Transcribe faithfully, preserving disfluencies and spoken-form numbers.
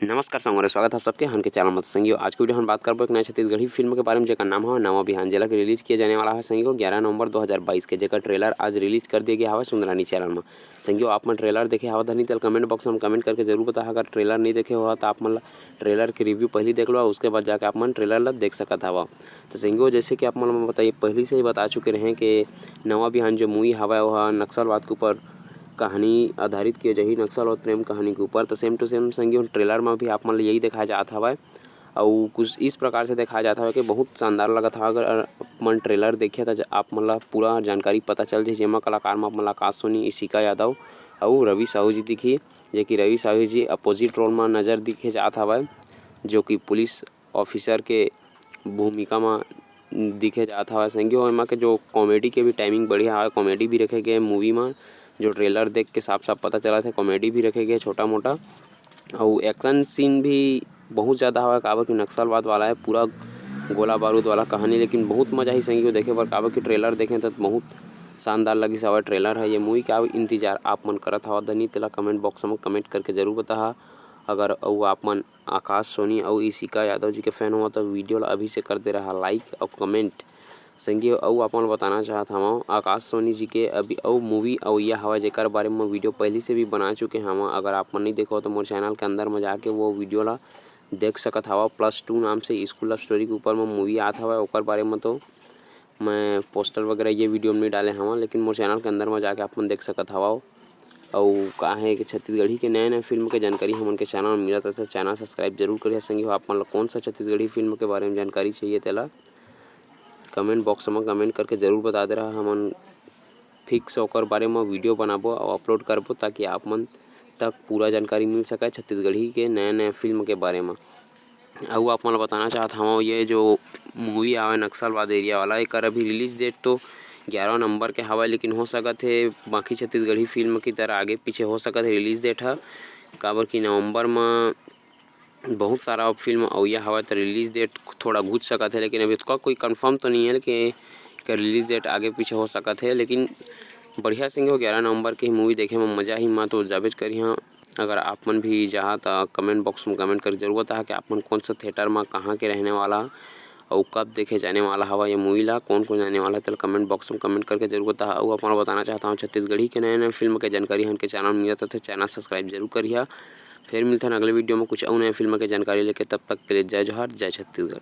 नमस्कार संगवारी, स्वागत है सबके हमन के चैनल में। संगियो, आज के वीडियो हम बात करबो एक नया छत्तीसगढ़ी फिल्म के बारे में, जेकर नाम है नवा बिहान, जेला के रिलीज किया जाने वाला है संगियो ग्यारह नवंबर दो हज़ार बाईस के, जेकर ट्रेलर आज रिलीज कर दिया गया हवा सुंदरानी चैनल में। संगियो, आप मन ट्रेलर देखे हवा धनी, तेल कमेंट बॉक्स में कमेंट करके जरूर बताहा। अगर ट्रेलर नहीं देखे हो तो आप मन ला ट्रेलर के रिव्यू पहली देख लो, उसके बाद जाके आप मन ट्रेलर ला देख सकत हवा। तो संगियो, जैसे कि आप मन ला बताइए, पहली से ही बता चुके रहे कि नवा बिहान जो मूवी हवा, वो नक्सलवाद के ऊपर कहानी आधारित किया जाही, नक्सल और प्रेम कहानी के ऊपर। तो सेम टू सेम संगियो, ट्रेलर में भी आप मन ला यही दिखाया जात हवय। अउ कुछ इस प्रकार से दिखाया जात हवय कि बहुत शानदार लगत हवय। अगर आप मन ट्रेलर देखिए तो आप मन ला पूरा जानकारी पता चल जाही, जेमा कलाकार में आप मन ला आकाश सोनी, इशिका यादव अउ रवि साहू जी दिखी, जे कि रवि साहू जी अपोजिट रोल में नजर दिखे जात हवय, जो कि पुलिस ऑफिसर के भूमिका में दिखे जात हवय। संगी हो, एमा के जो कॉमेडी के भी टाइमिंग बढ़िया हवय, कॉमेडी भी रखे गए मूवी में, जो ट्रेलर देख के साफ साफ पता चलत हे, कॉमेडी भी रखे गए छोटा मोटा। अउ एक्शन सीन भी बहुत ज़्यादा हवय, काबर कि नक्सलवाद वाला है, पूरा गोला बारूद वाला कहानी, लेकिन बहुत मजा ही संगी हो देखे बर, काबर कि ट्रेलर देखें तो बहुत शानदार लगिस हवय ट्रेलर है। ये मूवी का इंतजार आप मन करत हवा धनी, तेला कमेंट बॉक्स में कमेंट करके जरूर बताहा। अगर अउ आप मन आकाश सोनी अउ इशिका यादव जी के फैन हो तो वीडियो ला अभी से कर दे रहा लाइक अउ कमेंट। संगी हो, अउ आप मन बताना चाहत हवं आकाश सोनी जी के अभी अउ मूवी अवइया हवय, जेकर बारे में वीडियो पहली से भी बना चुके हवं। अगर आप मन नहीं देखो तो मोर चैनल के अंदर में जाके वो वीडियो ला देख सकत हवा। प्लस टू नाम से स्कूल लव स्टोरी के ऊपर में मूवी आत हवय, ओकर बारे में तो मैं पोस्टर वगैरह ये वीडियो में नहीं डाले हवं, लेकिन मोर चैनल के अंदर में जाके आप मन देख सकत हवा। अउ का है कि छत्तीसगढ़ी के नए नए फिल्म के जानकारी हमन के चैनल में मिलत रहथे, चैनल सब्सक्राइब जरूर करिहा। संगी हो, आप मन ला कौन सा छत्तीसगढ़ी फिल्म के बारे में जानकारी चाहिए, तेला कमेंट बॉक्स में कमेंट करके जरूर बता दे रहा। हमन फिक्स ओकर बारे में वीडियो बनाबो अउ अपलोड करबो, ताकि आप मन तक पूरा जानकारी मिल सके छत्तीसगढ़ी के नए नए फिल्म के बारे में। अउ आप मन ल बताना चाहत हवं, ये जो मूवी आवे नक्सलवाद एरिया वाला, एकर अभी रिलीज डेट तो ग्यारह नवंबर के हवय, लेकिन हो सकत हे बाकी छत्तीसगढ़ी फिल्म की तरह आगे पीछे हो सकत हे रिलीज डेट ह, काबर कि नवंबर म बहुत सारा फिल्म अवइया हवय, त रिलीज डेट थोड़ा घुच सकत हे, लेकिन अभी तक कोई कंफर्म तो नहीं है कि एकर रिलीज डेट आगे पीछे हो सकत हे। लेकिन बढ़िया संगी हो, ग्यारह नवंबर के ही मूवी देखे में मजा ही, मैं तो जाबेच करिहां। अगर आप मन भी जाहा, त कमेंट बॉक्स में कमेंट करके जरूर बताहा कि आप मन कौन सा थिएटर में कहाँ के रहने वाला अउ कब देखे जाने वाला हवा ये मूवी ला, कौन कौन जाने वाला है, तेला कमेंट बॉक्स में कमेंट करके जरूर बताहा। अउ आप मन बताना चाहत हवं, छत्तीसगढ़ी के नए नए फिल्म के जानकारी हमन के चैनल में मिलत रथे, चैनल सब्सक्राइब जरूर करिहा। फिर मिलथन अगले वीडियो में कुछ अउ नए फिल्म के जानकारी लेके, तब तक के लिए जय जोहार, जय छत्तीसगढ़।